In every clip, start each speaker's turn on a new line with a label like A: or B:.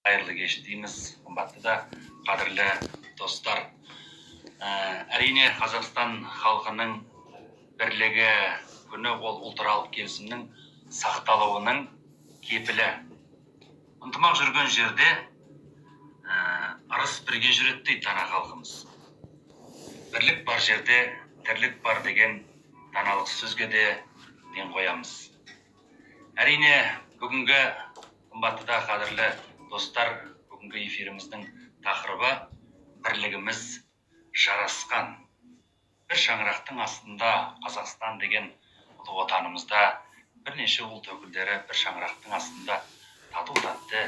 A: Қайырлы кеш дейміз, қымбатты да қадірлі достар. Әрине, Қазақстан халқының бірлігі күні ол ұлтаралық келісімнің сақталуының кепілі. Ынтымақ жүрген жерде ырыс бірге жүреді дейді дана халқымыз. Бірлік бар жерде тірлік бар деген даналық сөзге де ден қоямыз. Әрине, бүгінгі, қымбатты да қадірлі достар, бүгінгі эфиріміздің тақырыбы бірлігіміз жарасқан. Бір шаңырақтың астында, Қазақстан деген ұлы отанымызда бірнеше ұлт өкілдері бір шаңырақтың астында тату тәтті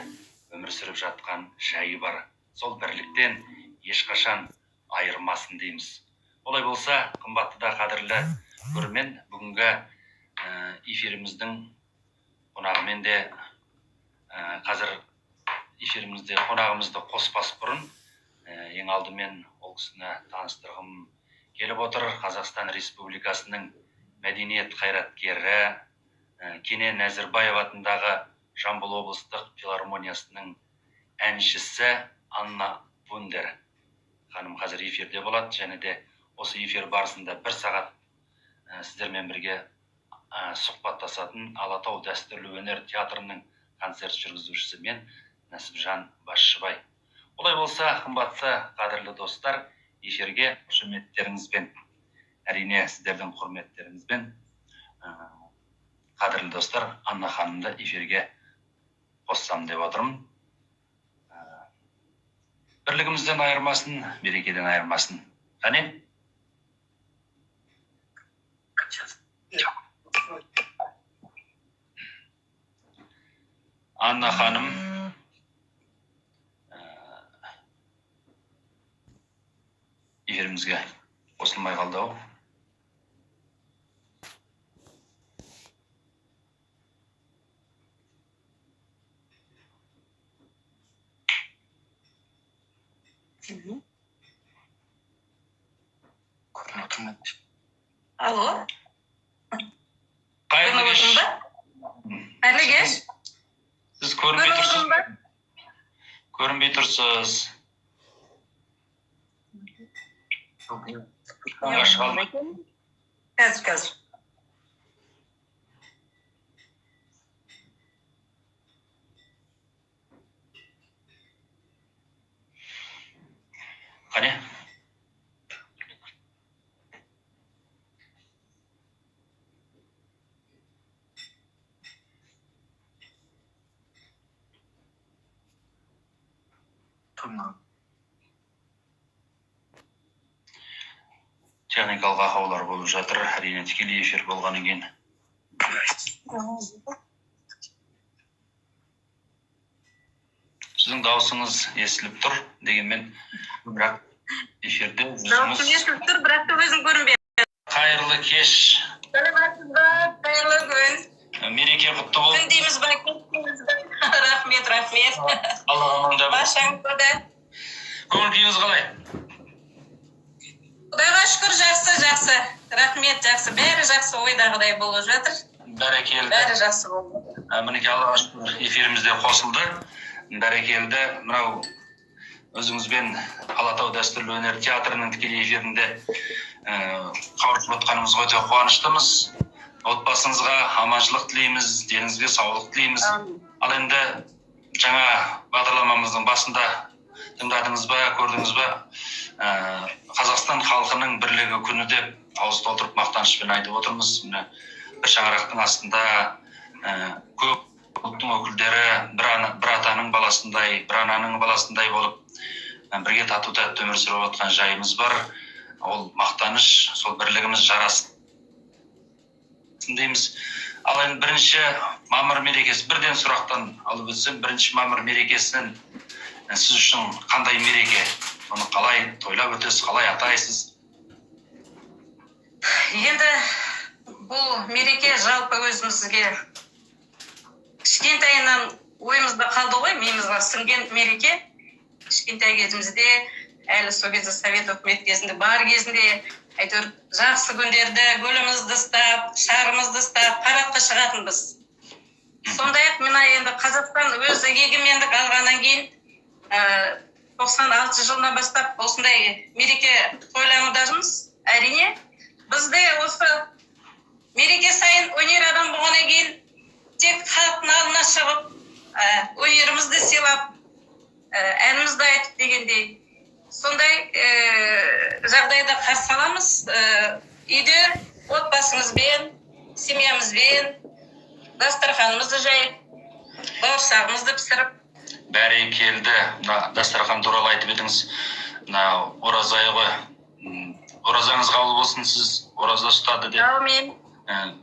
A: өмір сүріп жатқан жайы бар. Сол бірліктен ешқашан айырмасын дейміз. Олай болса, қымбатты да қадірлі көрермен, бүгінгі эфиріміздің қонағымен де қазір эфирімізде қонағымызды қоспас бұрын, ең алдымен ол кісіні таныстырғым келіп отыр. Қазақстан Республикасының мәдениет қайраткері, Кенен Әзірбаев атындағы Жамбыл облыстық филармониясының әншісі Анна Вундер ханым қазір эфирде болады. Және де осы эфир барысында бір сағат сіздермен бірге сұхбаттасатын Алатау дәстүрлі өнер театрының концерт жүргізушісі мен, Нәсіпжан Басшыбай. Олай болса, қымбатты қадірлі достар, эфирге қошеметтеріңізбен, әрине, сіздердің құрметтеріңізбен, қадірлі достар, Анна ханымды эфирге қоссам деп отырмын. Бірлігімізден айырмасын, берекеден айырмасын. Қане, Анна ханым, эфирімізге қосылмай қалды ау. Көрініп отырмын.
B: Алло,
A: Қайырлы
B: көрініп
A: кеш.
B: отырмын ба? Қайырлы кеш.
A: Сіз көрінбей
B: Көрініп
A: тұрсыз.
B: отырмын ба?
A: Көрінбей тұрсыз. Шыға алмай.
B: Қазір, қазір.
A: Қане, техникалық ақаулар болып жатыр, әрине, тікелей эфир болғаннан кейін. Сіздің дауысыңыз естіліп тұр, дегенмен, бірақ эфирде
B: Дауысым
A: жүзіңіз.
B: естіліп тұр, бірақ та өзім көрінбей.
A: Қайырлы кеш.
B: Саламатсыз ба? Қайырлы күн.
A: Мереке құтты болсын.
B: Күн дейміз ба, кеш дейміз ба? Рахмет, рахмет.
A: Алла аманда.
B: Баршаңызға да.
A: Көңіл күйіңіз қалай?
B: Құдайға шүкір, жақсы, жақсы. Рахмет, жақсы. Бәрі жақсы, ойдағыдай болып жатыр.
A: Бәрекелді.
B: Бәрі жақсы болды.
A: Мінекей, Аллаға шүкір, эфирімізде қосылды. Бәрекелді. Мынау өзіңізбен Алатау дәстүрлі өнер театрының тікелей эфирінде қауышып отқанымызға өте қуаныштымыз. Отбасыңызға аманшылық тілейміз, деніңізге саулық тілейміз. Ал енді жаңа бағдарламамыздың басында тыңдадыңыз ба, көрдіңіз ба, Қазақстан халқының бірлігі күні деп ауыз толтырып мақтанышпен айтып отырмыз. Міне, бір шаңырақтың астында көп ұлттың өкілдері бір, ана, бір атаның баласындай, бір ананың баласындай болып бірге тату тәтті өмір сүріп жатқан жайымыз бар. Ол мақтаныш, сол бірлігіміз жарасын дейміз. Ал енді 1 мамыр мерекесі, бірден сұрақтан алып өтсем, 1 мамыр мерекесінің сіз үшін қандай мереке? Оны қалай тойлап өтесіз, қалай атайсыз?
B: Енді бұл мереке жалпы өзімізге кішкентайынан ойымызда қалды ғой, миымызға сіңген мереке. Кішкентай кезімізде, әлі сол кезде совет өкіметі кезінде бар кезінде, әйтеуір жақсы күндерді гүлімізді ұстап, шарымызды ұстап, парадқа шығатынбыз. Сондай ақ мына енді Қазақстан өзі егемендік алғаннан кейін 96 жылынан бастап осындай мереке тойланудамыз. Әрине, біз де осы мереке сайын өнер адам болғаннан кейін тек халықтың алдына шығып, өнерімізді сыйлап, әнімізді айтып дегендей, сондай жағдайда қарсы аламыз. Үйде отбасымызбен, семьямызбен дастарханымызды жайып, бауырсағымызды пісіріп.
A: Бәрекелді! Мына дастархан туралы айтып едіңіз, мына ораза айы ғой. Оразаңыз қабыл болсын! Сіз ораза ұстады деп
B: Әумин.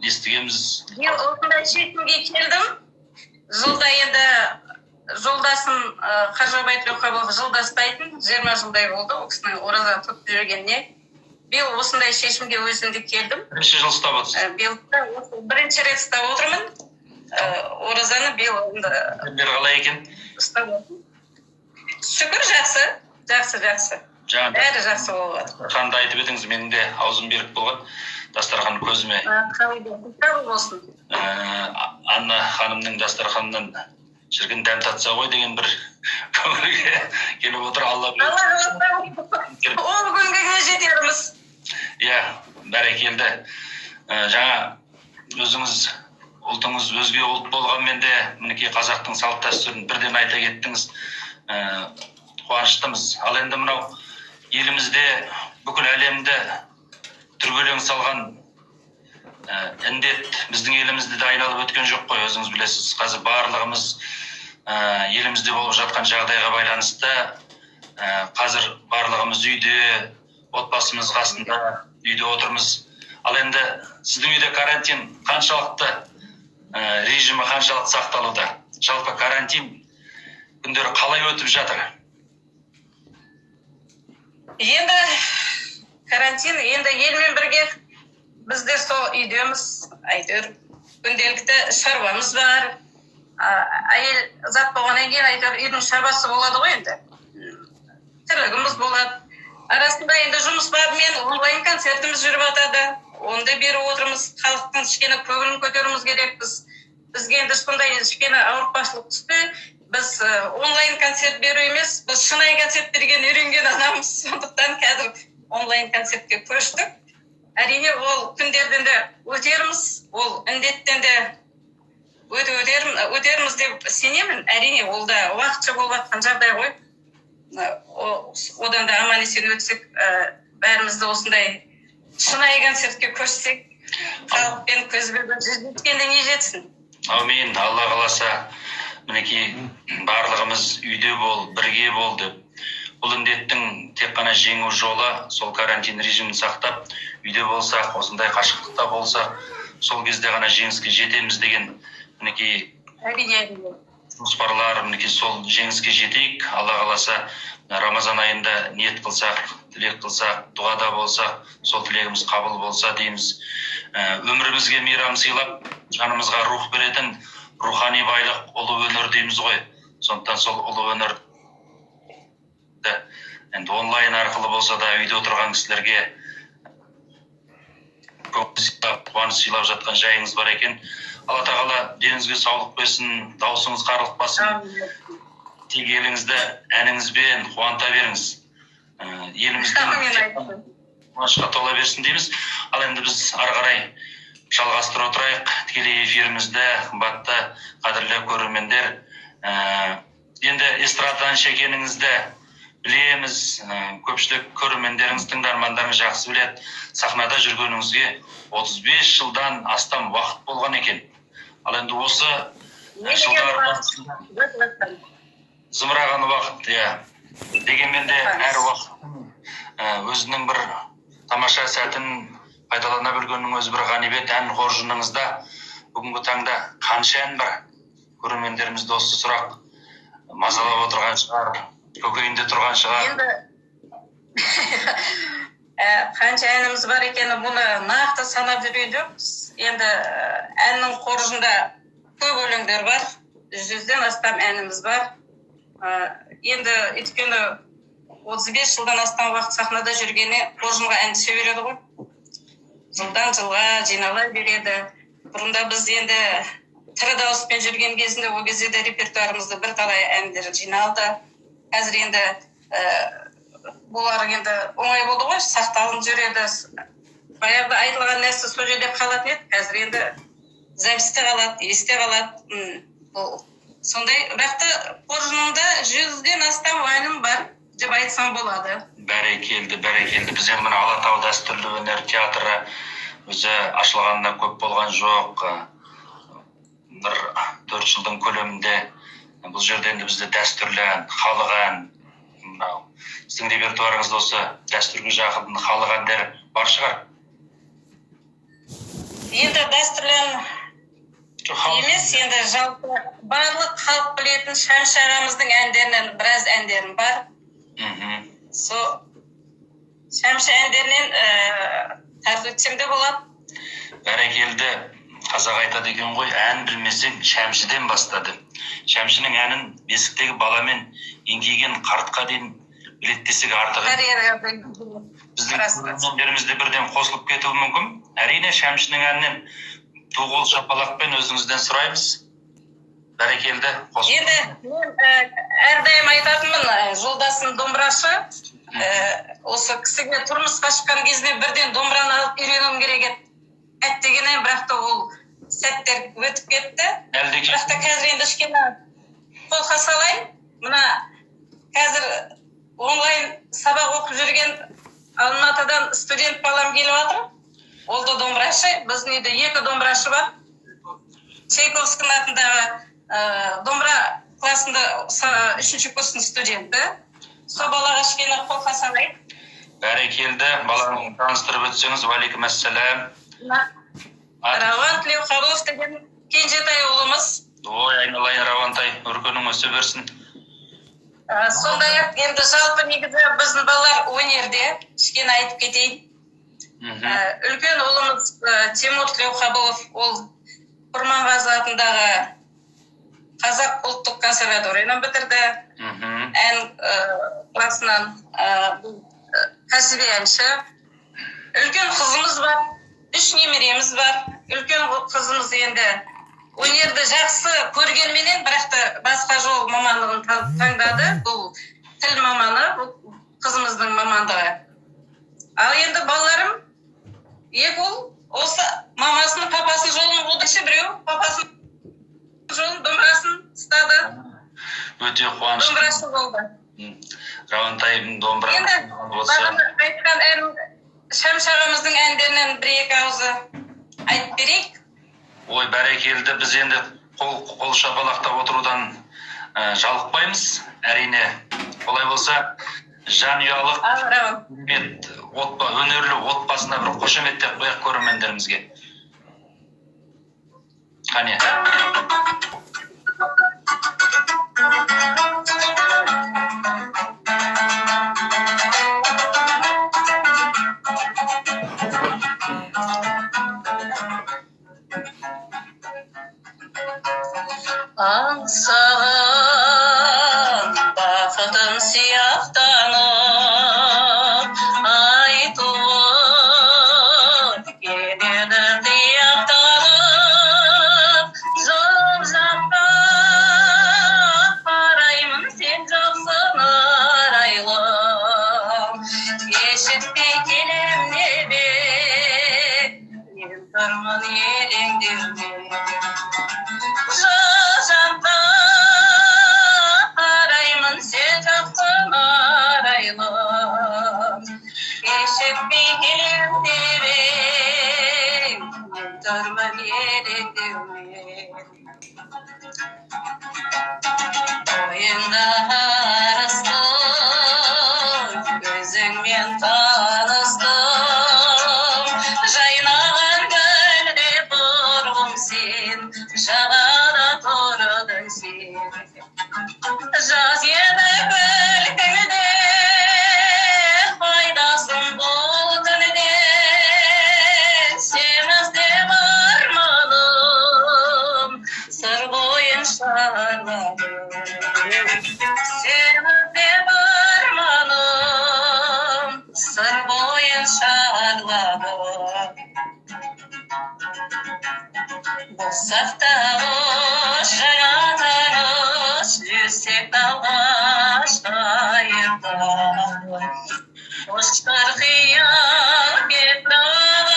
A: Естігенбіз.
B: Мен осындай шешімге келдім. Жылда енді жолдасым Қажыбай Тілеуқабылов жылда ұстайтын, 20 жылдай болды ол кісінің ораза тұтып жүргеніне. Биыл осындай шешімге өзім де келдім.
A: Бірінші жыл ұстап отырсыз?
B: Биыл да осы бірінші рет ұстап отырмын. Оразаны биыл енді
A: Бері қалай екен?
B: ұстап отырмын. Шүкір, жақсы, жақсы, жақсы.
A: Жаңа
B: Бәрі жақсы болып жатыр.
A: Дастарханды айтып едіңіз, менің де аузым берік болған дастархан көзіме.
B: Қабыл болсын.
A: Анна ханымның дастарханынан шіркін дәм татса ғой деген бір көңілге келіп отыр, Алла біледі.
B: Алла қаласа, ол күнге де жетерміз.
A: Иә, бәрекелді! Жаңа өзіңіз ұлтыңыз өзге ұлт болғанмен де, мінекей, қазақтың салт дәстүрін бірден айта кеттіңіз. Қуаныштымыз. Ал енді мынау елімізде бүкіл әлемді дүрбелең салған індет біздің елімізді де айналып өткен жоқ қой, өзіңіз білесіз. Қазір барлығымыз елімізде болып жатқан жағдайға байланысты қазір барлығымыз үйде, отбасымыз қасында үйде отырмыз. Ал енді сіздің үйде карантин қаншалықты, режимі қаншалықты сақталуда? Жалпы карантин күндері қалай өтіп жатыр?
B: Енді карантин, енді елмен бірге біз де сол үйдеміз. Әйтеуір күнделікті шаруамыз бар. Әйел зат болғаннан кейін әйтеуір үйдің шаруасы болады ғой енді. Тірлігіміз болады арасында. Енді жұмыс бабымен онлайн концертіміз жүріп жатады, оны да беріп отырмыз. Халықтың кішкене көңілін көтеруіміз керекпіз. Бізге енді сондай кішкене ауыртпашылық түсті. Біз онлайн концерт беру емес, біз шынайы концерт берген үйренген адамбыз. Сондықтан қазір онлайн концертке көштік. Әрине, ол күндерден де өтерміз, ол індеттен де өте өтерміз деп сенемін. Әрине, ол да уақытша болып жатқан жағдай ғой. Одан да аман есен өтсек, бәріміз де осындай шынайы концертке көшсек, халықпен көзбе көз жүздескенде не жетсін?
A: Әумин! Алла қаласа, мінекей, барлығымыз үйде бол, бірге бол деп, бұл індеттің тек қана жеңу жолы сол карантин режимін сақтап, үйде болсақ, осындай қашықтықта болсақ, сол кезде ғана жеңіске жетеміз деген, мінекей,
B: әрине әрине
A: жоспарлар. Мінекей, сол жеңіске жетейік, Алла қаласа. Рамазан айында ниет қылсақ, тілек қылсақ, дұғада болсақ, сол тілегіміз қабыл болса дейміз. Өмірімізге мейрам сыйлап, жанымызға рух беретін рухани байлық ұлы өнер дейміз ғой. Сондықтан сол ұлы өнер енді онлайн арқылы болса да үйде отырған кісілерге көңіл сыйлап, қуаныш сыйлап жатқан жайыңыз бар екен. Алла тағала деніңізге саулық берсін, дауысыңыз қарлықпасын, тек еліңізді әніңізбен қуанта беріңіз. Еліміздің
B: Әумин.
A: Тек қана қуанышқа тола берсін дейміз. Ал енді біз ары қарай жалғастыра отырайық тікелей эфирімізді, қымбатты, қадірлі көрермендер. Енді эстрада әнші екеніңізді білеміз. Көпшілік көрермендеріңіз, тыңдармандарыңыз жақсы біледі. Сахнада жүргеніңізге 35 жылдан астам уақыт болған екен. Ал енді осы
B: Не деген
A: жылдар
B: уақыт?
A: Зымыраған уақыт, иә. Дегенмен де әр уақыт өзінің бір тамаша сәтін пайдалана білгеннің өзі бір ғанибет. Ән қоржыныңызда бүгінгі таңда қанша ән бар? Көрермендерімізді осы сұрақ мазалап отырған шығар, көкейінде тұрған шығар.
B: Енді қанша әніміз бар екені, бұны нақты санап жүрген жоқпыз. Енді әннің қоржында көп өлеңдер бар, 100-ден астам әніміз бар. Енді өйткені 35 жылдан астам уақыт сахнада жүргенне қоржынға ән түсе береді ғой, жылдан жылға жинала береді. Бұрында біз енді Тірі дауыспен жүрген кезінде, ол кезде де репертуарымызда бірталай әндер жиналды. Қазір енді бұлар енді оңай болды ғой, сақталынып жүреді. Баяғыда айтылған нәрсе сол жерде қалатын еді, қазір енді записьте қалады, есте қалады. Бұл сондай. Бірақ та қоржынымда 100-ден астам әнім бар деп айтсам болады.
A: Бәрекелді, бәрекелді. Біз енді мына «Алатау» дәстүрлі өнер театры өзі ашылғанына көп болған жоқ, бір 4 жылдың көлемінде. Бұл жерде енді бізде дәстүрлі ән, халық ән, мынау сіздің репертуарыңызда осы дәстүрге жақын халық әндер бар шығар?
B: Енді дәстүрлі ән
A: Жоқ, халық
B: емес, енді жалпы барлық халық білетін Шәмші ағамыздың әндерінен біраз әндерім бар. Сол Шәмші әндерінен тарту етсем де болады.
A: Бәрекелді. Қазақ айтады екен ғой, ән білмесең, Шәмшіден баста деп. Шәмшінің әнін бесіктегі бала мен еңкейген қартқа дейін біледі десек, артық
B: Әр
A: біздің
B: Рас, рас.
A: көрермендеріміз де бірден қосылып кетуі мүмкін, әрине. Шәмшінің әнінен ду қол шапалақпен өзіңізден сұраймыз. Бәрекелді, қосыл.
B: Енді мен әрдайым айтатынмын, жолдасым домбырашы. Осы кісіге тұрмысқа шыққан кезінде бірден домбыраны алып үйренуім керек еді, әттеген-ай, бірақ та ол сәттер өтіп кетті.
A: Әлі де
B: Бірақ та қазір енді кішкене қолқа салайын. Мына қазір онлайн сабақ оқып жүрген Алматыдан студент балам келіп жатыр, ол да домбырашы. Біздің үйде екі домбырашы бар. Чайковскийдің атындағы домбыра классында үшінші курстың студенті. Сол балаға кішкене қолқа салайын.
A: Бәрекелді. Баланы таныстырып өтсеңіз. Уалейкум ассалам.
B: Мына Рауан Тілеуқабылов деген кенжетай ұлымыз.
A: Ой, айналайын, Рауантай, өркенің өсе берсін.
B: Сондай ақ енді жалпы негізі біздің балалар өнерде, кішкене айтып кетейін. Үлкен ұлымыз Тимур Тілеуқабылов, ол Құрманғазы атындағы Қазақ ұлттық консерваторияны бітірді. Ән классынан, бұл кәсіби әнші. Үлкен қызымыз бар, үш немереміз бар. Үлкен қызымыз енді өнерді жақсы көргенменен, бірақ та басқа жол мамандығын таңдады. Бұл тіл маманы, бұл қызымыздың мамандығы. Ал енді балаларым, екі ұл, осы мамасының, папасының жолын қуды. Біреу папасының жолын, домбырасын ұстады.
A: Өте қуанышты.
B: Домбырашы болды.
A: Рауантайдың домбыра
B: Енді
A: болса
B: бағана айтқан ән, Шәмші ағамыздың әндерінен бір екі ауызы айтып берейік.
A: Ой, бәрекелді. Біз енді қол шапалақтап отырудан жалықпаймыз, әрине. Олай болса, жанұялық
B: Ал, Рауан.
A: Керемет өнерлі отбасына бір қошеметтеп қояйық көрермендерімізге. Қане.
B: Аңсаған бақытым сияқтанып, ай туып келеді тұяқтанып. Жол жаққа қараймын, сен жоқсың, арайлым. Кешікпей келем деп мен тұрмын елеңдеумен. Жол жаққа қараймын, сен жоқсың, арайлым. Кешікпей келем деп ем, мен тұрмын елеңдеумен. Ойымда арыстым, өзіңмен таныстым. Жайнаған гүлде тұрғым сен, жағада тұрдың сен. Жаз еді күлкіңде, қайдасың бұл күнде? Сені іздеп арманым Сыр бойын шарладым. Сені іздеп арманым Сыр бойын шарладым. Болсақ та Жаңа тыныш жүрсек тауға шайықта. Қошқар қиял кетті алыс,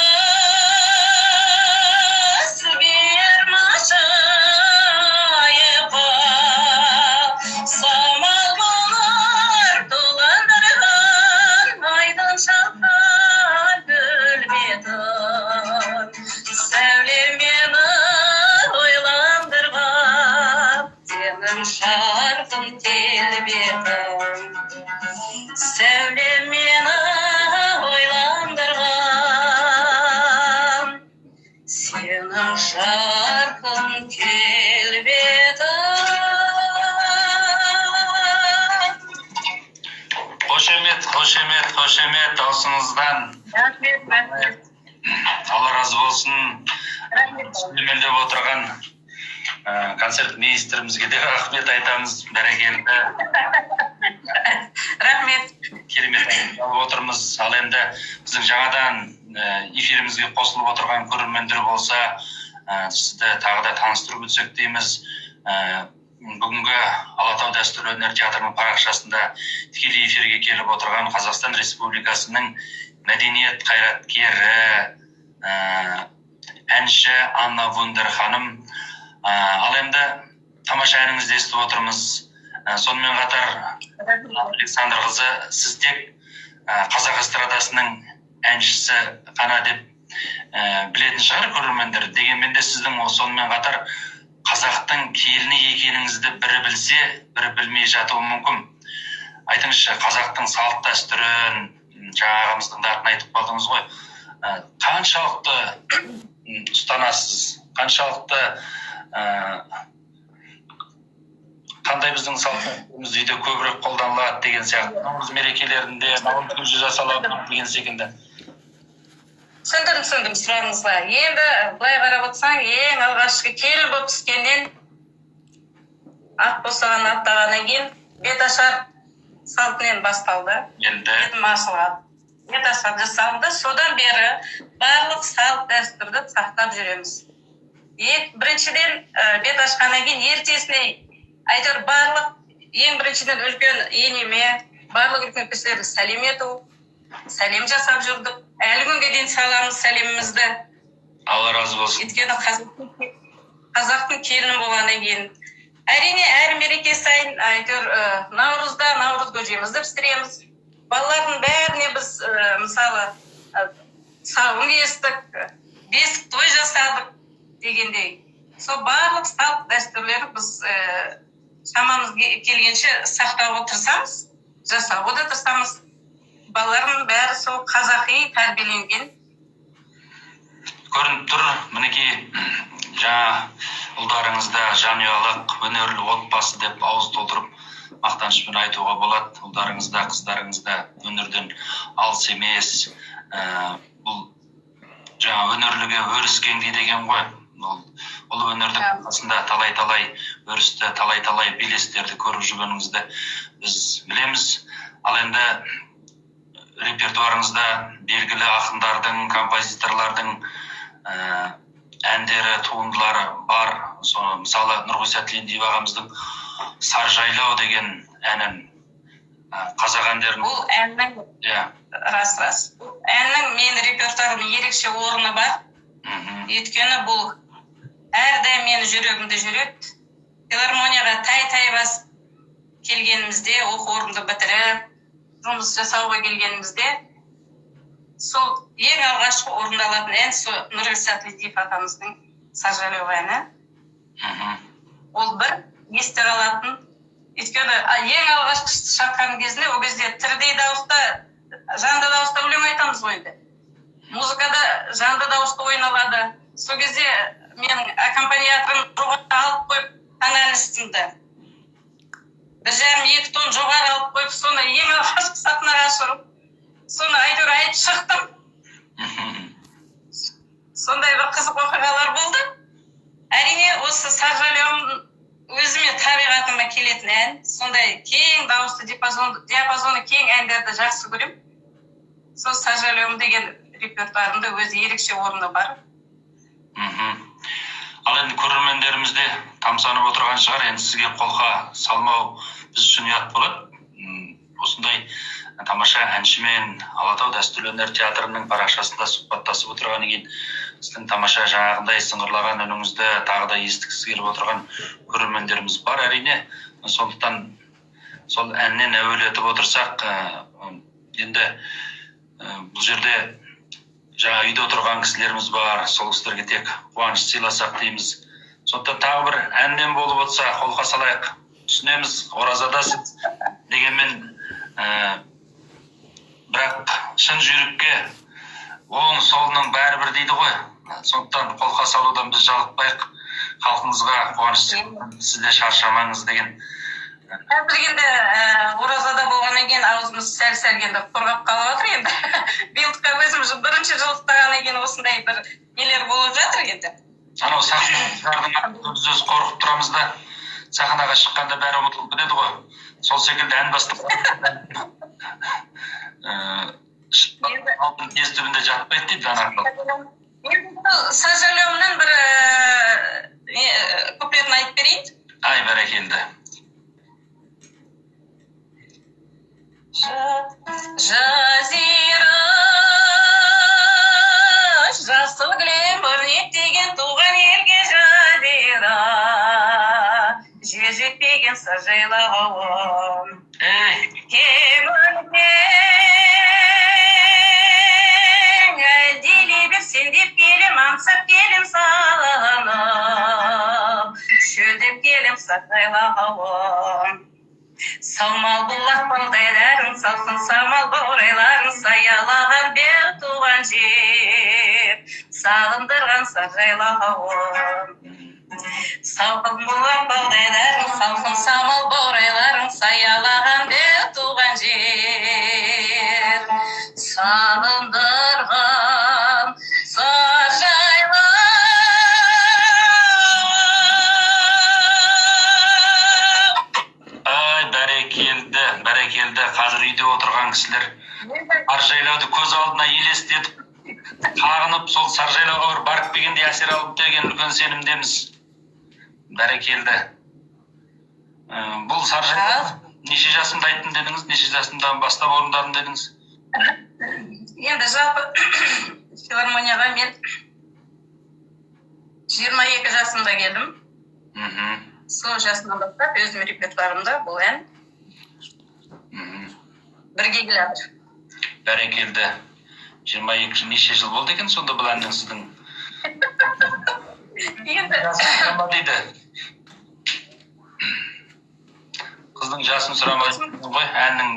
B: бұйырма жайыққа. Самал болар толғандырған, айдын шалқан көл бетін. Сәулем мені ойландырған, сенің жарқын келбетің. Сәулем мені ойландырған, сенің жарқын келбетің.
A: Қошемет, қошемет, қошемет даусыңыздан.
B: Рахмет, рахмет.
A: Алла разы болсын.
B: Рахмет.
A: Сүйемелдеп отырған концерт министрімізге де рахмет айтамыз. Бәрекелді.
B: Рахмет.
A: Керемет алып отырмыз. Ал енді біздің жаңадан эфирімізге қосылып отырған көрермендер болса, сізді тағы да таныстырып өтсек дейміз. Бүгінгі Алатау дәстүрлі өнер театрының парақшасында тікелей эфирге келіп отырған Қазақстан Республикасының мәдениет қайраткері, әнші Анна Вундер ханым. Ал енді тамаша әніңізді естіп отырмыз. Сонымен қатар, Александр қызы, сіз тек қазақ эстрадасының әншісі ғана деп білетін шығар көрермендер. Дегенмен де сіздің сонымен қатар қазақтың келіні екеніңізді бірі білсе, бірі білмей жатуы мүмкін. Айтыңызшы, қазақтың салт дәстүрін, жаңа ағамыздың да атын айтып қалдыңыз ғой, қаншалықты ұстанасыз, қаншалықты, қандай біздің салт дәстүріміз үйде көбірек қолданылады деген сияқты, наурыз мерекелерінде наурыз көже жасалады деген секілді.
B: Түсіндім, түсіндім сұрағыңызға. Енді былай қарап отырсаң, ең алғашқы келін болып түскеннен, ат босағаны аттағаннан кейін беташар салтымен басталды.
A: Енді
B: Бетім ашылады, беташар жасалынды. Содан бері барлық салт дәстүрді сақтап жүреміз. Біріншіден, бет ашқаннан кейін ертесіне әйтеуір барлық, ең біріншіден, үлкен енеме, барлық үлкен кісілерге сәлем ету, сәлем жасап жүрдік. Әлі күнге дейін саламыз сәлемімізді.
A: Алла разы болсын.
B: Өйткені қазақтың келіні болғаннан кейін, әрине, әр мереке сайын әйтеуір наурызда наурыз көжемізді пісіреміз. Балалардың бәріне біз, мысалы, сауын кестік, бесік той жасадық дегендей. Сол барлық салт дәстүрлерді біз шамамыз келгенше сақтауға тырысамыз, жасауға да тырысамыз. Балалардың бәрі сол қазақи тәрбиеленген.
A: Көрініп тұр, мінекей, жаңа ұлдарыңыз да жанұялық, өнерлі отбасы деп ауыз толтырып мақтанышпен айтуға болады. Ұлдарыңыз да, қыздарыңыз да өнерден алыс емес. Бұл жаңа өнерліге өріс кең дейді екен ғой. Ол өнердің арқасында талай-талай өрісті, талай-талай белестерді көріп жүргеніңізді біз білеміз. Ал енді репертуарыңызда белгілі ақындардың, композиторлардың әндері, туындылары бар. Соны, мысалы, Нұрғиса Тілендиев ағамыздың «Саржайлау» деген әнін, қазақ әндерін.
B: Бұл әннің рас, рас, бұл әннің менің репертуарымда ерекше орны бар. Өйткені бұл әрдайым менің жүрегімде жүреді. Филармонияға тай тай басып келгенімізде, оқу орнымды бітіріп жұмыс жасауға келгенімізде, сол ең алғашқы орындалатын ән сол Нұрғиса Тілендиев атамыздың «Саржайлау» әні. Ол бір есте қалатын, өйткені ең алғашқы шаққан кезінде, ол кезде тірідей дауыста, жанды дауыста өлең айтамыз ғой. Енді музыкада жанды дауыста ойналады. Сол кезде менің аккомпаниаторым жоғары алып қойып, тональностімді 1,5-2 тон жоғары алып қойып, соны ең алғашқы сахнаға шығып, соны әйтеуір айтып шықтым. Сондай бір қызық оқиғалар болды. Әрине, осы «Саржайлауым» өзіме, табиғатыма келетін ән. Сондай кең дауысты, диапазоны кең әндерді жақсы көремін. Сол «Саржайлауым» деген репертуарымда өзі ерекше орны бар.
A: Ал енді көрермендеріміз де тамсанып отырған шығар. Енді сізге қолқа салмау біз үшін ұят болады. Осындай тамаша әншімен Алатау дәстүрлі өнер театрының парақшасында сұхбаттасып отырғаннан кейін сіздің тамаша жаңағындай сыңғырлаған үніңізді тағы да естігісі келіп отырған көрермендеріміз бар, әрине. Сондықтан сол әннен әуелетіп отырсақ, енді бұл жерде жаңа үйде отырған кісілеріміз бар, сол кісілерге тек қуаныш сыйласақ дейміз. Сондықтан тағы бір әннен болып отырса, қолқа салайық. Түсінеміз, оразадасыз дегенмен, бірақ шын жүйрікке оң солының бәрі бір дейді ғой. Сондықтан қолқа салудан біз жалықпайық, халқыңызға қуаныш, сіз де шаршамаңыз деген.
B: Қазір енді оразада болғаннан кейін аузымыз сәл сәл енді құрғап қалып жатыр енді. Биылдыққа өзім бірінші жыл ұстағаннан кейін осындай бір нелер болып жатыр енді.
A: Анау сахнаның біз өзі қорқып тұрамыз да, сахнаға шыққанда бәрі ұмытылып кетеді ғой. Сол секілді ән бастап алтын кез түбінде жатпайды дейді ана.
B: Енді «Сожалеемнің» бір куплетін айтып берейін.
A: Ай, бәрекелді!
B: Жазира, жасыл кілем өрнектеген туған елге, жазира, жер жетпеген саржайлауым.
A: Ей!
B: Кеміңнен әлдилей берсең деп келем, аңсап келем, сағынып, шөлдеп келем, саржайлауым. Саумал бұлақ балдайларың, салқын самал баурайларың, саялаған бер туған жер, сағындырған саржайлауым. Салқын бұлақ балдайларың, салқын самал баурайларың, саялаған бер туған жер, сағындырған саржайлау.
A: Ай, бәрекелді, бәрекелді! Қазір үйде отырған кісілер саржайлауды көз алдына елестетіп, қағынып, сол саржайлауға бір барып келгендей әсер алып деген үлкен сенімдеміз. Бәрекелді! Бұл саржайлау неше жасымда айттым дедіңіз, неше жасымдан бастап орындадым дедіңіз?
B: Енді жалпы филармонияға мен 22 жасымда келдім. Сол жасымнан бастап өзім репертуарымда бұл ән бірге келе жатыр.
A: Бәрекелді! 22, неше жыл болды екен сонда бұл әннің сіздің?
B: Енді
A: Жасын сұрама дейді, қыздың жасын сұрама ғой, әннің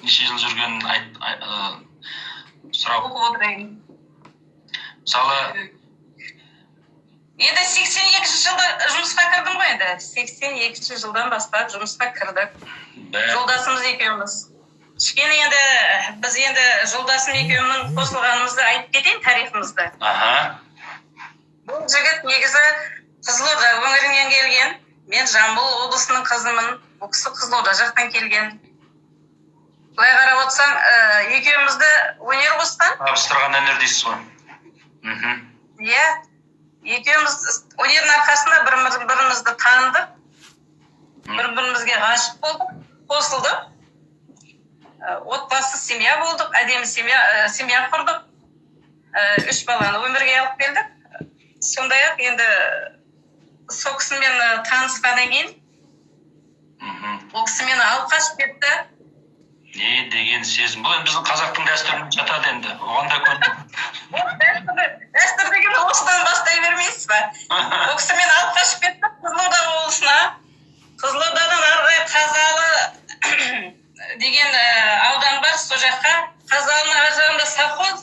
A: неше жыл жүргенін айт, сұрау.
B: Оқып отырайын.
A: Мысалы.
B: Енді 82-жылда жұмысқа кірдім ғой. Енді 82-жылдан бастап жұмысқа кірдік жолдасымыз екеуміз. Кішкене енді біз енді жолдасым екеумнің қосылғанымызды айтып кетейін, тарихымызды. Бұл жігіт негізі Қызылорда өңірінен келген, мен Жамбыл облысының қызымын. Бұл кісі Қызылорда жақтан келген. Былай қарап отырсаң, екеумізді өнер қосқан.
A: Табыстырған өнер дейсіз ғой.
B: Иә, екеуміз өнердің арқасында бір бірімізді таныдық, бір бірімізге ғашық болдық, қосылдық. Отбасы, семья болдық, әдемі семья, семья құрдық. Үш баланы өмірге алып келдік. Сондай ақ енді сол кісімен танысқаннан кейін ол кісі мені алып қашып кетті.
A: Не деген сезім! Бұл енді біздің қазақтың дәстүріне жатады енді, оған да көндім.
B: Дәстүр деген осыдан бастай бермейсіз ба? Ол кісі мені алып қашып кетті Қызылорда облысына. Қызылордадан ары қарай Қазалы деген аудан бар, сол жаққа. Қазалының ар жағында совхоз.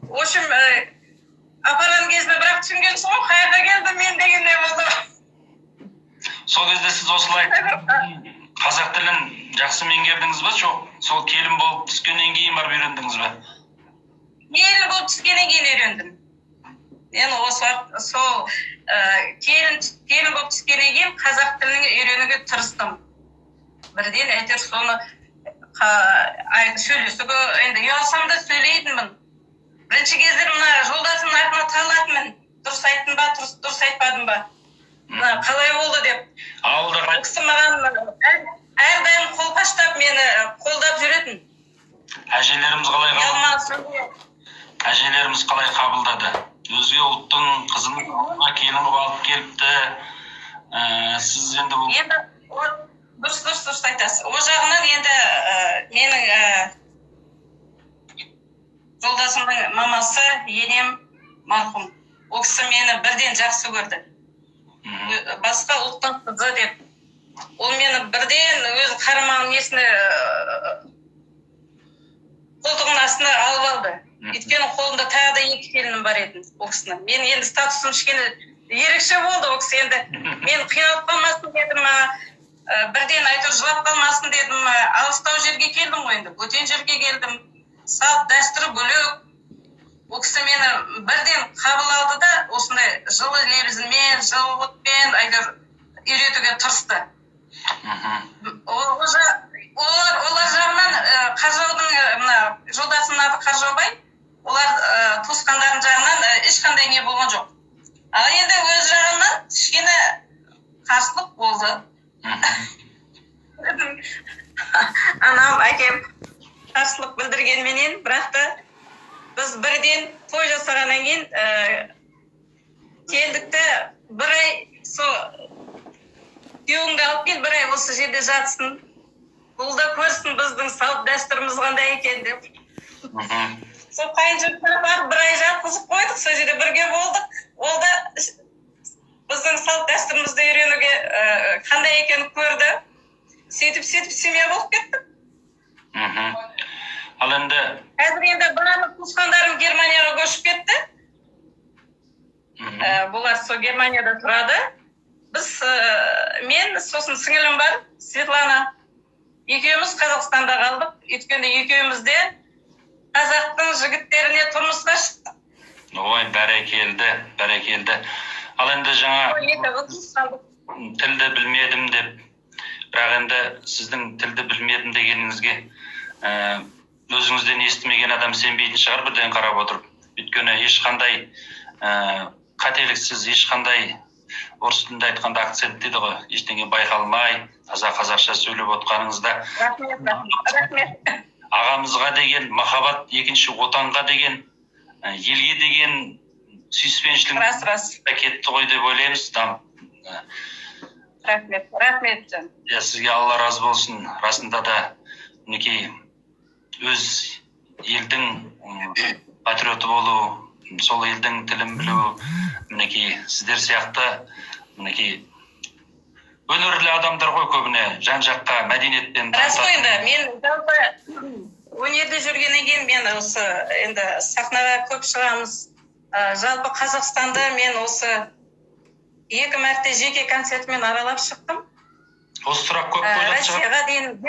B: В общем, апарған кезінде бірақ түсінген соң, қай жаққа келдім мен дегендей болды.
A: Сол кезде сіз осылай қазақ тілін жақсы меңгердіңіз ба, жоқ сол келін болып түскеннен кейін барып үйрендіңіз бе?
B: Келін болып түскеннен кейін үйрендім мен. Осы уақыт сол келін болып түскеннен кейін қазақ тілін үйренуге тырыстым бірден. Әйтеуір соны сөйлесуге енді ұялсам да сөйлейтінмін. Бірінші кездері мына жолдасымның артына тығылатынмын. Дұрыс айттым ба, дұрыс айтпадым ба, мына қалай болды деп.
A: Ауылда
B: Ол кісі маған әрдайым қолпаштап, мені қолдап жүретін.
A: Әжелеріміз қалай
B: Ұялма, сөйле.
A: Әжелеріміз қалай қабылдады? Өзге ұлттың қызын ауылға келін қылып алып келіпті. Сіз енді бұл
B: Енді дұрыс, дұрыс айтасыз. Ол жағынан енді менің жолдасымның мамасы, енем марқұм, ол кісі мені бірден жақсы көрді. Басқа ұлттың қызы деп, ол мені бірден өз қарамағының несіне, қолтығының астына алып алды. Өйткені қолымда тағы да екі келінім бар еді ол кісінің. Мен енді статусым кішкене ерекше болды. Ол кісі енді мен қиналып қалмасын дедім ма, бірден әйтеуір жылап қалмасын дедім ма, алыстау жерге келдім ғой енді, бөтен жерге келдім, салт дәстүрі бөлек. Ол кісі мені бірден қабыл алды да, осындай жылы лебізімен, жылылықпен әйтеуір үйретуге тырысты. Олар жағынан, Қаржаудың, мына жолдасымның аты Қаржаубай, олар, туысқандарының жағынан ешқандай не болған жоқ. Ал енді өз жағынан кішкене қарсылық болды. Анам, әкем қарсылық білдіргенменен, бірақ та біз бірден той жасағаннан кейін келдік те, бір ай сол күйеуіңді алып кел, бір ай осы жерде жатсын, бұл да көрсін біздің салт дәстүріміз қандай екен деп. Сол қайын жұртына барып, бір ай жатқызып қойдық, сол жерде бірге болдық. Ол да біздің салт дәстүрімізді үйренуге, қандай екенін көрді. Сөйтіп, сөйтіп семья болып кеттік.
A: Ал енді
B: Қазір енді барлық туысқандарым Германияға көшіп кетті. Бұлар сол Германияда тұрады. Біз, мен, сосын сіңілім бар, Светлана, екеуміз Қазақстанда қалдық, өйткені екеуміз де қазақтың жігіттеріне тұрмысқа шықтық.
A: Ой, бәрекелді, бәрекелді! Ал енді жаңа
B: Екі қыз туысқандық.
A: тілді білмедім деп, бірақ енді сіздің тілді білмедім дегеніңізге өзіңізден естімеген адам сенбейтін шығар бірден қарап отырып. Өйткені ешқандай қателіксіз, ешқандай, орыс тілінде айтқанда, акцент дейді ғой, ештеңе байқалмай, таза қазақша сөйлеп отқаныңызда
B: Рахмет, рахмет, рахмет.
A: ағамызға деген махаббат, екінші отанға деген, елге деген сүйіспеншілік
B: Рас, рас.
A: кетті ғой деп ойлаймыз.
B: Рахмет, рахмет, жан.
A: Иә, сізге Алла разы болсын. Расында да, мінекей, өз елдің патриоты болу, сол елдің тілін білу, мінекей, сіздер сияқты, мінекей, өнерлі адамдар ғой көбіне жан жаққа мәдениетпен
B: Рас қой.
A: танытатын.
B: Енді мен жалпы өнерде жүргеннен кейін, мен осы енді сахнаға көп шығамыз. Жалпы Қазақстанды мен осы екі мәрте жеке концертмен аралап шықтым.
A: Осы сұрақ көп қойылатын шығар.
B: Россияға дейін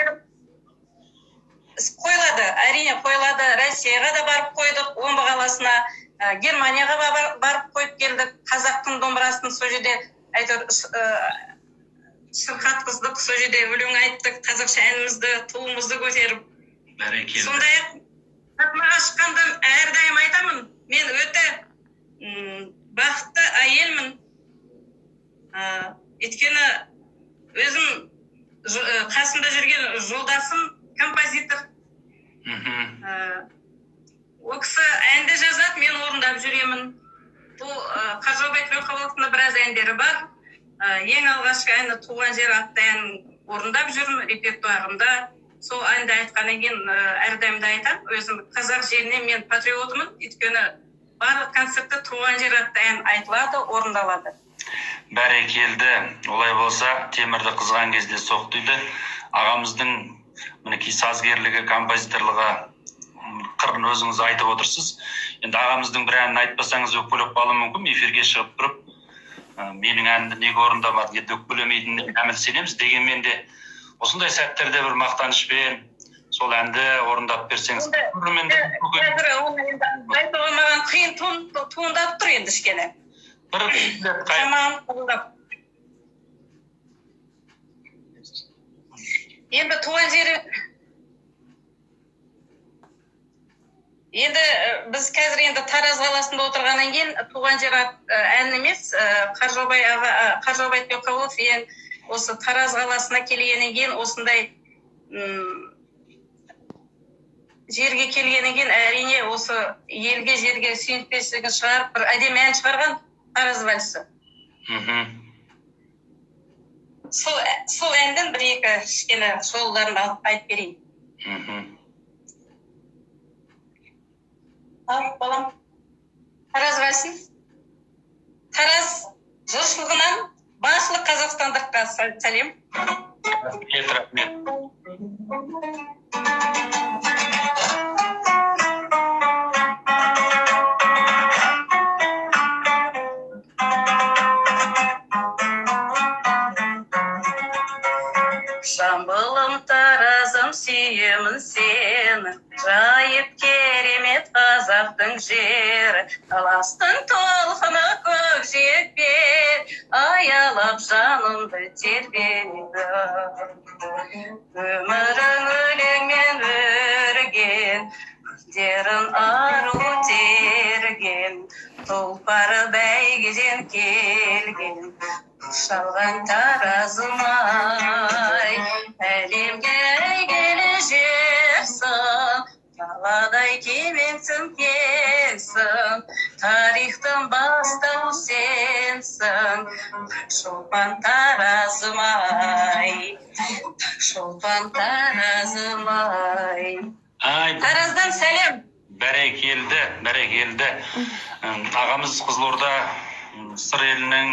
B: қойылады, әрине, қойылады. Россияға да барып қойдық, Омбы қаласына, Германияға барып қойып келдік. Қазақтың домбырасын сол жерде әйтеуір шырқатқыздық, сол жерде өлең айттық, қазақша әнімізді, туымызды көтеріп.
A: Бәрекелді!
B: Сондай ақ сахнаға шыққанда әрдайым айтамын: мен өте бақытты әйелмін. Өйткені өзім қасымда жүрген жолдасым композитор. Ол кісі әнді жазады, мен орындап жүремін. Бұл Қаржаубай Тілеуқабыловтың да біраз әндері бар. Ең алғашқы әні «Туған жер» атты әнін орындап жүрмін репертуарымда. Сол әнді айтқаннан кейін, әрдайым да айтамын, өзім қазақ жеріне мен патриотымын, өйткені барлық концертте «Туған жер» атты ән айтылады, орындалады.
A: Бәрекелді! Олай болса, темірді қызған кезде соқ дейді. Ағамыздың, мінекей, сазгерлігі, композиторлығы қырын өзіңіз айтып отырсыз. Енді ағамыздың бір әнін айтпасаңыз, өкпелеп қалуы мүмкін. Эфирге шығып тұрып, менің әнімді неге орындамадың деп өкпелемейтініне кәміл сенеміз. Дегенмен де осындай сәттерде бір мақтанышпен сол әнді орындап берсеңіз, көрермендер
B: Қазір оны енді айтуға маған қиын туындап тұр енді кішкене.
A: бір рет
B: Жаман қабылдап. Енді «Туған жері» Енді біз қазір енді Тараз қаласында отырғаннан кейін туған жер ән емес, Қаржаубай аға, Қаржаубай Тілеуқабылов ең осы Тараз қаласына келгеннен кейін, осындай жерге келгеннен кейін, әрине, осы елге, жерге сүйіспеншілігін шығарып, бір әдемі ән шығарған, «Тараз вальсі». Сол әннің бір екі кішкене жолдарын алып айтып берейін. Ал, балам, «Тараз вальсін». Тараз жұртшылығынан барлық қазақстандыққа сәлем.
A: Рахмет, рахмет.
B: Жамбылым, Таразым, сүйемін сені, жайып керемет қазақтың жері. Таластың толқыны көкжиекпен аялап, жанымды тербейді. Өмірің өлеңмен өрген, гүлдерін ару терген, тұлпары бәйгеден келген шалған Таразым ай, әлемге әйгілі жерсің, даладай кемеңсің, кеңсің, тарихтың бастауы сенсің. Шолпан Таразым ай, шолпан Таразым ай.
A: Ай!
B: Тараздан сәлем!
A: Бәрекелді, бәрекелді! Ағамыз Қызылорда, Сыр елінің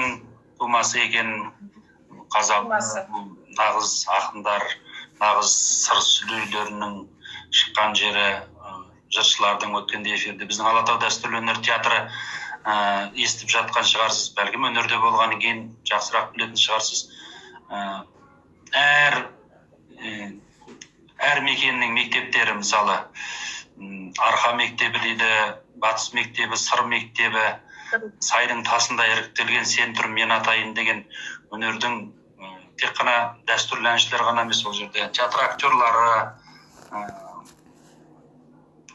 A: тумасы екен, қазақ.
B: Тумасы.
A: Бұл нағыз ақындар, нағыз Сыр сүлейлерінің шыққан жері, жыршылардың. Өткенде эфирде біздің «Алатау дәстүрлі өнер» театры, естіп жатқан шығарсыз, бәлкім, өнерде болғаннан кейін жақсырақ білетін шығарсыз. Әр мекеннің мектептері, мысалы, Арқа мектебі дейді, Батыс мектебі, Сыр мектебі, сайдың тасында іріктелген сен тұр, мен атайын деген өнердің тек қана дәстүрлі әншілер ғана емес, ол жерде театр актерлары,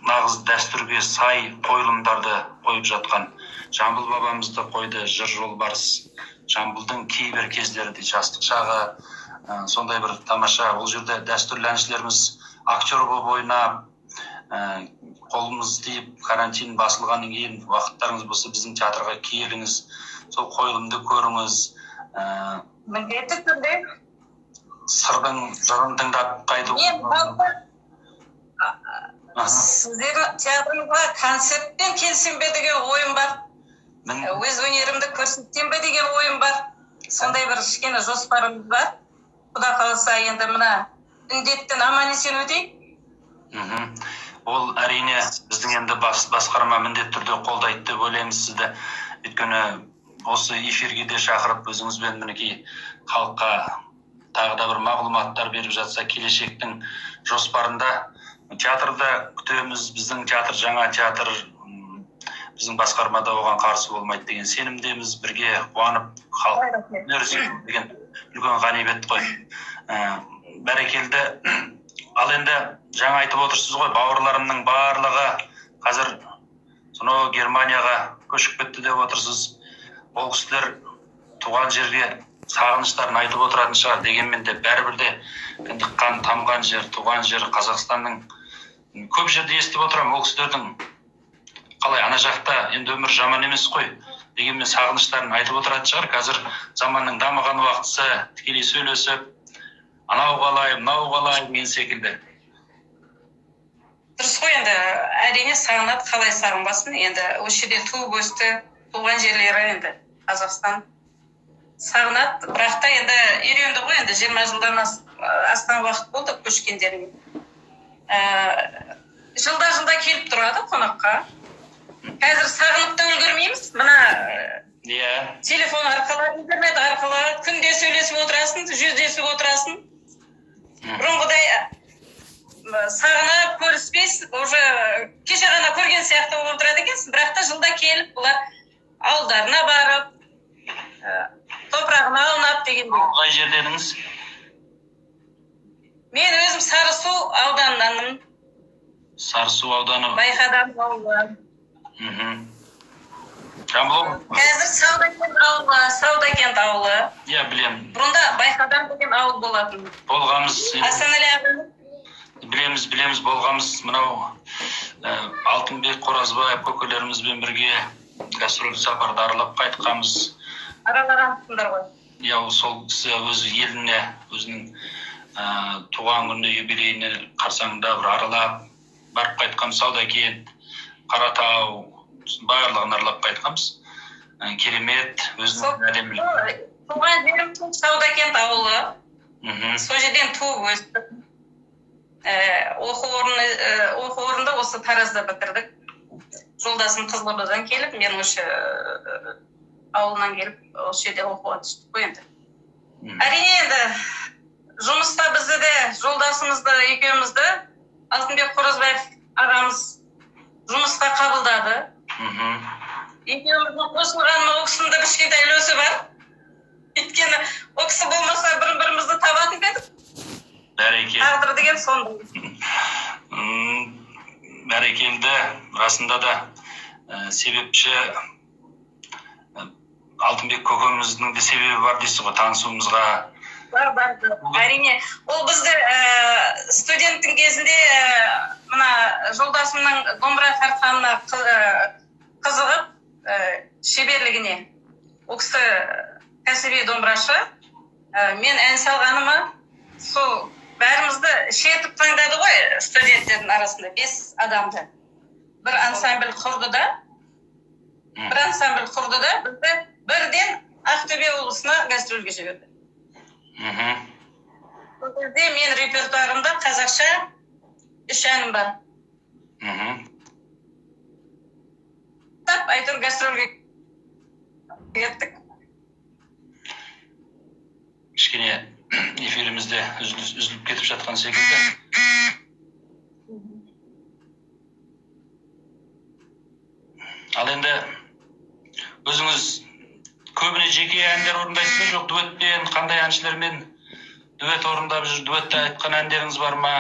A: нағыз дәстүрге сай қойылымдарды қойып жатқан. Жамбыл бабамызды қойды, «Жыр жолбарыс», Жамбылдың кейбір кездері дейді, жастық шағы, сондай бір тамаша. Ол жерде дәстүрлі әншілеріміз актер болып ойнап, қолымыз тиіп, карантин басылғаннан кейін уақыттарыңыз болса, біздің театрға келіңіз, сол қойылымды көріңіз.
B: Міндетті түрде.
A: Сырдың жырын тыңдап қайту.
B: Мен жалпы сіздердің театрыңызға концертпен келсем бе деген ойым бар. Өз өнерімді көрсетсем бе деген ойым бар. Сондай бір кішкене жоспарым бар. Құда қаласа, енді мына індеттен аман есен өтейік.
A: Ол, әрине, біздің енді басқарма міндетті түрде қолдайды деп ойлаймыз сізді, өйткені осы эфирге де шақырып, өзіңізбен, мінекей, халыққа тағы да бір мағлұматтар беріп жатса, келешектің жоспарында театрда күтеміз. Біздің театр жаңа театр, біздің басқарма да оған қарсы болмайды деген сенімдеміз. Бірге қуанып, халық өнер сүю деген үлкен ғанибет қой. Бәрекелді! Ал енді жаңа айтып отырсыз ғой, бауырларымның барлығы қазір сонау Германияға көшіп кетті деп отырсыз. Ол кісілер туған жерге сағыныштарын айтып отыратын шығар. Дегенмен де, бәрібір де кіндік қан тамған жер, туған жер Қазақстанның, көп жерде естіп отырамын, ол кісілердің қалай, ана жақта енді өмір жаман емес қой, дегенмен сағыныштарын айтып отыратын шығар. Қазір заманның дамыған уақытысы, тікелей сөйлесіп, анау қалай, мынау қалай деген секілді.
B: Дұрыс қой енді, әрине, сағынады, қалай сағынбасын енді? Осы жерде туып өсті, туған жерлері енді Қазақстан, сағынады. Бірақ та енді үйренді ғой енді, 20 жылдан астам уақыт болды көшкендеріне. Жылда жылда келіп тұрады қонаққа. Қазір сағынып та үлгермейміз мына телефон арқылы, интернет арқылы күнде сөйлесіп отырасың, жүздесіп отырасың. Бұрынғыдай сағынып көріспейсіз, уже кеше ғана көрген сияқты болып отырады екенсің. Бірақ та жылда келіп, бұлар ауылдарына барып, топырағына аунап дегендей.
A: Қай жерде едіңіз?
B: Мен өзім Сарысу ауданынанмын.
A: Сарысу ауданы.
B: Байқадам ауылы.
A: Жамбыл облысы.
B: Қазір Саудакент ауылы, Саудакент ауылы.
A: Иә, білемін.
B: Бұрында Байқадам деген ауыл болатын.
A: Болғанбыз.
B: Асанәлі ағамыз.
A: Білеміз, болғанбыз. Мынау Алтынбек Қоразбаев көкелерімізбен бірге гастрольдік сапарды аралап қайтқанбыз.
B: Аралағансыңдар ғой.
A: Иә, ол сол кісі өз еліне, өзінің туған күніне, юбилейіне қарсаңында бір аралап барып қайтқанбыз. Саудакент, Қаратау, барлығын аралап қайтқанбыз. Керемет өзінің әдемілігі.
B: Туған жерім сол Саудакент ауылы. Сол жерден туып өстім. Оқу орнында осы Таразда бітірдік. Жолдасым Қызылордадан келіп, мен осы ауылынан келіп, осы жерде оқуға түстік қой енді. Әрине, енді жұмыста бізді де, жолдасымызды екеумізді Алтынбек Қоразбаев ағамыз жұмысқа қабылдады. Екеуміздің қосылғанына ол кісінің де кішкентай үлесі бар. Өйткені ол кісі болмаса, бір бірімізді табатын ба едік?
A: Бәрекелді.
B: Тағдыр деген сондай.
A: Бәрекелді. Расында да себепші Алтынбек көкеміздің де себебі бар дейсіз ғой танысуымызға.
B: Бар, бар. Әрине, ол бізді студенттің кезінде мына жолдасымның домбыра тартқанына қызығып, шеберлігіне. Ол кісі кәсіби домбырашы. Мен ән салғаныма сол бәрімізді шертіп таңдады ғой, студенттердің арасында бес адамды. Бір ансамбль құрды да, бір ансамбль құрды да, бізді бірден Ақтөбе облысына гастрольге жіберді. Сол кезде мен репертуарымда қазақша үш әнім бар. Тап, әйтеуір гастрольге кеттік.
A: Кішкене эфирімізде үзіліп кетіп жатқан секілді. Ал енді өзіңіз көбіне жеке әндер орындайсыз ба, жоқ дуэтпен, қандай әншілермен дуэт орындап жүр, дуэтте айтқан әндеріңіз бар ма?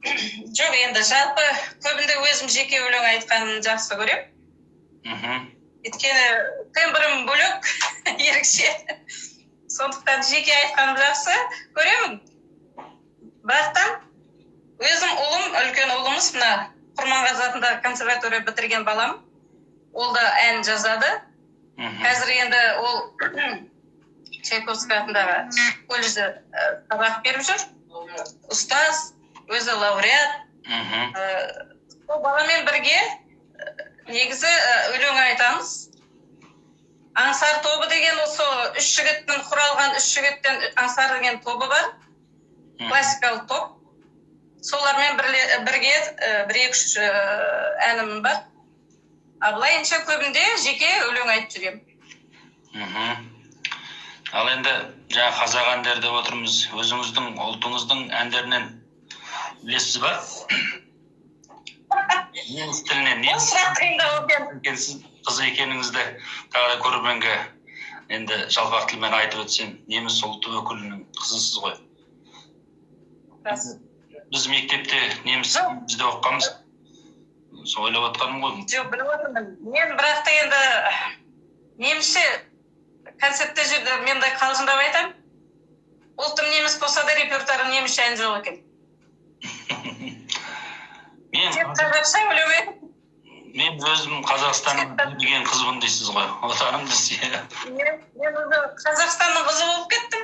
B: Жоқ, енді жалпы көбінде өзім жеке өлең айтқанын жақсы көремін. Өйткені тембрім бөлек, ерекше. Сондықтан жеке айтқанды жақсы көремін. Бірақтан өзім ұлым, үлкен ұлымыз мына Құрманғазы атындағы консерватория бітірген балам. Ол да ән жазады. Қазір енді ол Чайковский атындағы колледжде сабақ беріп жүр. Ұстаз, өзі лауреат. Сол баламен бірге негізі өлең айтамыз. Аңсар тобы деген осы үш жігіттің құралған, үш жігіттен Аңсар деген тобы бар. Классикалық топ. Солармен бірге бір екі үш әнім бар. А былайынша көбінде жеке өлең айтып жүремін.
A: Ал енді жаңа қазақ әндері деп отырмыз. Өзіңіздің ұлтыңыздың әндерінен білесіз ба? Неміс тілінен,
B: Ол
A: неміс
B: сұрақ қиындау екен.
A: екенсіз, қызы екеніңізді тағы да көрерменге енді жалпақ тілмен айтып өтсем, неміс ұлты өкілінің қызысыз ғой.
B: Рас.
A: Біз мектепте неміс
B: Жоқ.
A: бізде оқығанбыз. Сол ойлап отқаным ғой.
B: Жоқ, біліп отырмын. Мен бірақ та енді немісше концертте жерде мен де қалжыңдап айтамын. Ұлтым неміс болса да, репертуарым немісше ән жоқ екен.
A: Мен
B: Тек қазақша өлең.
A: Мен өзім Қазақстанның деген қызбын дейсіз ғой. Отанымды сүйемін.
B: Мен өзі Қазақстанның қызы болып кеттім.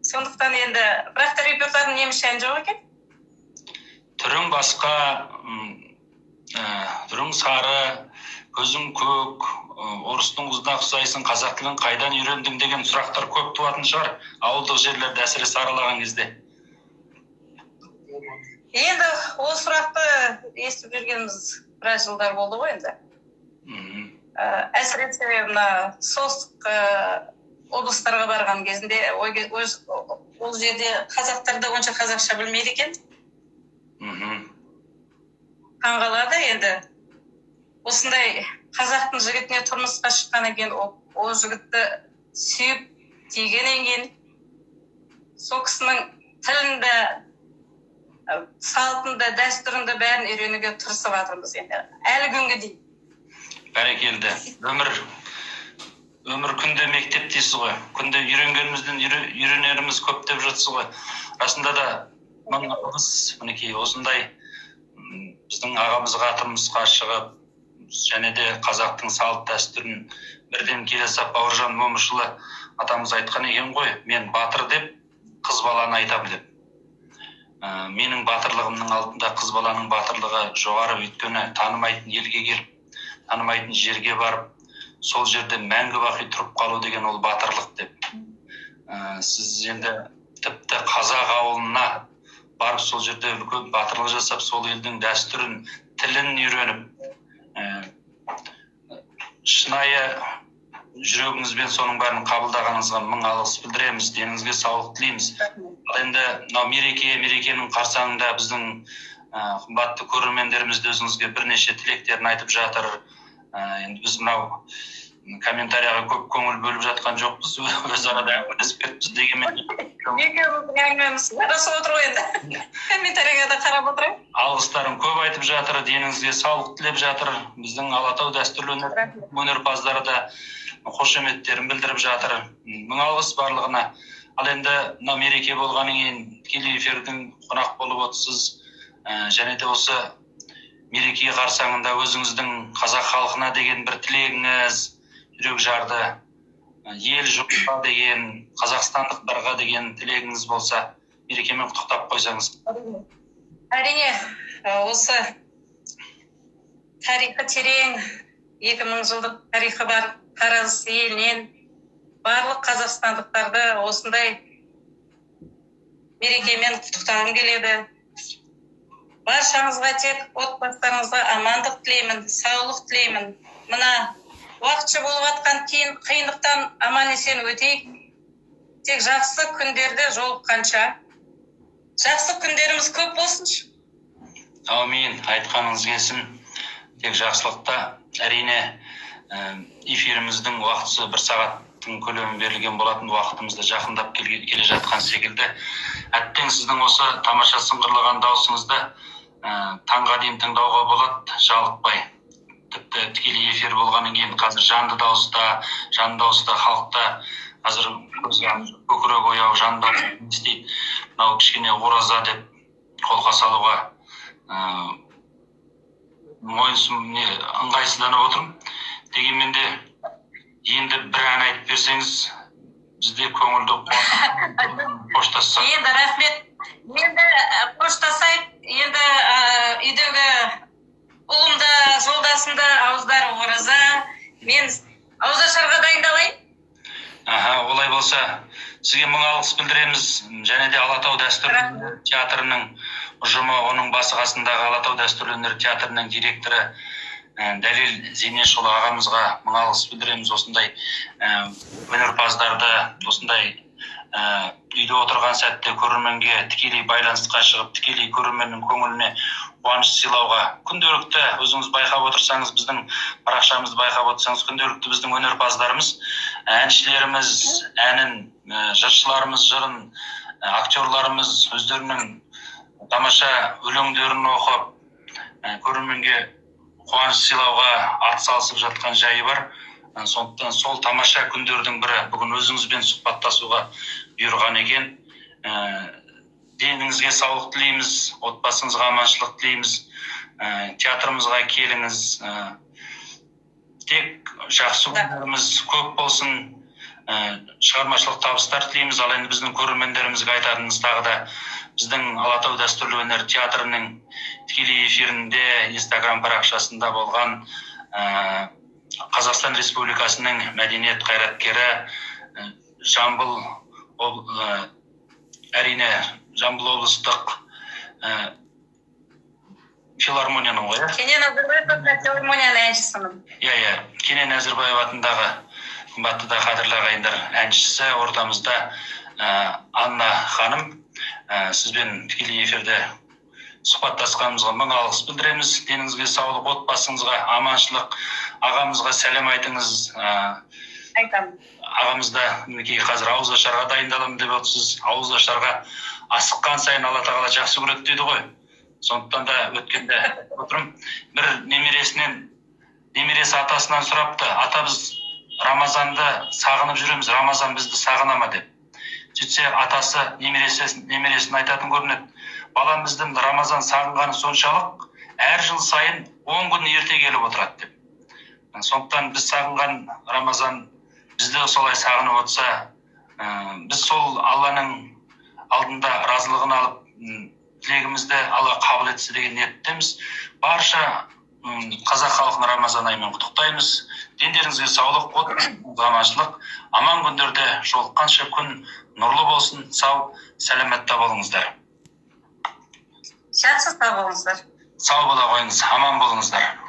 B: Сондықтан енді бірақ та репертуарым немісше ән жоқ екен.
A: Түрің басқа, түрің сары, көзің көк, орыстың қызына ұқсайсың, қазақ тілін қайдан үйрендің деген сұрақтар көп туатын шығар ауылдық жерлерде, әсіресе аралаған кезде.
B: Енді ол сұрақты естіп жүргеніміз біраз жылдар болды ғой енді. Әсіресе мына солтүстік облыстарға барған кезінде ол жерде қазақтар да онша қазақша білмейді екен. Таңғалады енді. Осындай қазақтың жігітіне тұрмысқа шыққаннан кейін, ол жігітті сүйіп тигеннен кейін, сол кісінің тілін де Салтын да, дәстүрін де, бәрін үйренуге тырысып жатырмыз енді әлі күнге дейін.
A: Бәрекелді! Өмір күнде мектеп дейсіз ғой, күнде үйренгенімізден үйренеріміз көп деп жатсыз ғой. Расында да, мың алғыс. Мінекей, осындай біздің ағамызға тұрмысқа шығып және де қазақтың салт дәстүрін бірден келе сап, Бауыржан Момышұлы атамыз айтқан екен ғой: «Мен батыр деп қыз баланы айтамын», — деп. Менің батырлығымның алдында қыз баланың батырлығы жоғары, өйткені танымайтын елге келіп, танымайтын жерге барып, сол жерде мәңгі бақи тұрып қалу деген ол батырлық деп. Сіз енді тіпті қазақ ауылына барып, сол жерде үлкен батырлық жасап, сол елдің дәстүрін, тілін үйреніп, шынайы жүрегіңізбен соның бәрін қабылдағаныңызға мың алғыс білдіреміз, деніңізге саулық тілейміз. Ал енді мынау мерекенің қарсаңында біздің қымбатты көрермендеріміз де өзіңізге бірнеше тілектерін айтып жатыр. Енді біз мынау комментарияға көп көңіл бөліп жатқан жоқпыз, өзара да әңгімелесіп кетіппіз. Дегенмен
B: Екеуміздің әңгімеміз жарасып отыр ғой енді, комментарийге де қарап отырайын.
A: Алғыстарын көп айтып жатыр, деніңізге саулық тілеп жатыр. Біздің Алатау дәстүрлі өнерпаздары да қошеметтерін білдіріп жатыр. Мың алғыс барлығына. Ал енді мынау мереке болғаннан кейін тікелей эфирдің қонақ болып отырсыз. Және де осы мереке қарсаңында өзіңіздің қазақ халқына деген бір тілегіңіз, жүрек жарды, ел жұртқа деген, қазақстандықтарға деген тілегіңіз болса, мерекемен құттықтап қойсаңыз.
B: Әрине, осы тарихы терең, 2000 жылдық тарихы бар Тараз елінен барлық қазақстандықтарды осындай мерекемен құттықтағым келеді. Баршаңызға, тек отбасыларыңызға амандық тілеймін, саулық тілеймін. Мына уақытша болып жатқан қиындықтан аман есен өтейік, тек жақсы күндерде жолыққанша, жақсы күндеріміз көп болсыншы.
A: Әумин, айтқаныңыз келсін, тек жақсылықта. Әрине, эфиріміздің уақытысы бір сағаттың көлемі берілген болатын, уақытымыз да жақындап келе жатқан секілді. Әттең, сіздің осы тамаша сыңғырлаған даусыңызды таңға дейін тыңдауға болады жалықпай. Тіпті тікелей эфир болғаннан кейін қазір жанды дауыста халықта қазір көзге көкірек ояу, жанды дауыс не істейді, мынау кішкене ораза деп қолқа салуға не ыңғайсызданып отырмын. Дегенмен де енді бір ән айтып берсеңіз, бізде көңілді қоштассақ.
B: Енді рахмет, енді қоштасайық. Енді үйдегі ұлым да, жолдасым да ауыздары ораза, мен ауызашарға дайындалайын.
A: Аха, олай болса, сізге мың алғыс білдіреміз және де Алатау дәстүрлі театрының ұжымы, оның басы қасындағы Алатау дәстүрлі өнер театрының директоры Дәлел Зейнешұлы ағамызға мың алғыс білдіреміз. Осындай өнерпаздарды осындай үйде отырған сәтте көрерменге тікелей байланысқа шығып, тікелей көрерменнің көңіліне қуаныш сыйлауға күнделікті, өзіңіз байқап отырсаңыз, біздің парақшамызды байқап отырсаңыз, күнделікті біздің өнерпаздарымыз, әншілеріміз әнін, жыршыларымыз жырын, актерларымыз өздерінің тамаша өлеңдерін оқып, көрерменге қуаныш сыйлауға ат салысып жатқан жайы бар. Сондықтан сол тамаша күндердің бірі бүгін өзіңізбен сұхбаттасуға бұйырған екен. Деніңізге саулық тілейміз, отбасыңызға аманшылық тілейміз. Театрымызға келіңіз. Тек жақсы күндеріміз көп болсын, шығармашылық табыстар тілейміз. Ал енді біздің көрермендерімізге айтарымыз тағы да: біздің Алатау дәстүрлі өнер театрының тікелей эфирінде, Инстаграм парақшасында болған Қазақстан Республикасының мәдениет қайраткері, Жамбыл әрине, Жамбыл облыстық филармонияның ғой, иә?
B: Кенен Әзірбаев атындағы филармонияның әншісімін.
A: Иә, Кенен Әзірбаев атындағы, қымбатты да қадірлі ағайындар, әншісі ортамызда, Анна ханым. Сізбен тікелей эфирде сұхбаттасқанымызға мың алғыс білдіреміз. Деніңізге саулық, отбасыңызға аманшылық, ағамызға сәлем айтыңыз.
B: Айтамын.
A: Ағамыз да, мінекей, қазір ауызашарға дайындаламын деп отырсыз. Ауызашарға асыққан сайын Алла Тағала жақсы көреді дейді ғой. Сондықтан да өткенде отырмын, бір немересінен, немересі атасынан сұрапты: «Ата, біз Рамазанды сағынып жүреміз, Рамазан бізді сағына ма?» – деп. Сөйтсе, атасы немересін айтатын көрінеді: «Балам, біздің Рамазан сағынғаны соншалық, әр жыл сайын 10 күн ерте келіп отырады», – деп. Сондықтан біз сағынған Рамазан бізді солай сағынып отырса, біз сол Алланың алдында разылығын алып, тілегімізді Алла қабыл етсе деген ниеттеміз. Барша қазақ халқын Рамазан айымен құттықтаймыз. Дендеріңізге саулық, отбасыңызға аманшылық, аман күндерде жолыққанша, күн нұрлы болсын, сау сәлеметте болыңыздар.
B: Жақсы, сау болыңыздар.
A: Сау бола қойыңыз, аман болыңыздар.